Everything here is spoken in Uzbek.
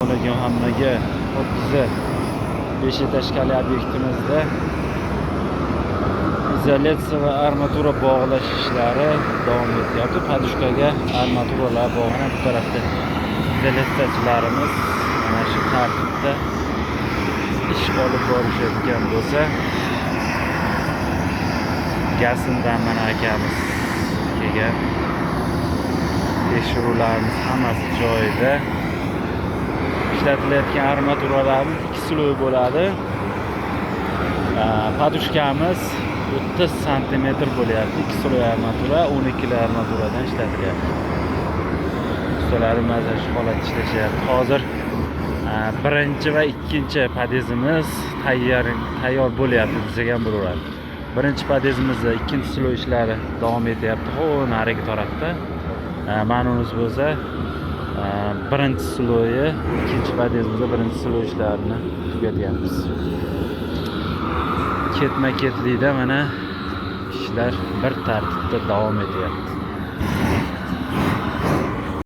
Alaykum hammaga. Hop, biza 5 этажка li obyektimizda izolyatsiya va armatura bog'lash ishlari davom etyapti. Подушка ga armaturalar bog'lanib, bu tarafda izolyatsiyachilarimiz mana shu tartibda ish olib borishayotgan bo'lsa, Gasindan mana akamiz kelgan. Tekshiruvlarimiz hammasi joyida. Ishlatilayotgan armaturalarimiz ikki слой bo'ladi. Подушка miz 30 santimetr bo'lyapti. Ikki слой armatura, 12 li armaturadan ishlatilyapti. Ustalarimiz mana shu holatda ishlashyapti. Hozir birinchi va ikkinchi podyezdimiz tayyor bo'lyapti desak ham bo'laveradi. Birinchi podyezdimizda ikkinchi слой ishlari davom etyapti. Ho, narigi tarafda. Mana unisi bo'lsa birinchi слой i, ikkinchi podyezdimizda birinchi слой ishlarini tugatyapmiz. Ketma ketlikda mana ishlar bir tartibda davom etyapti.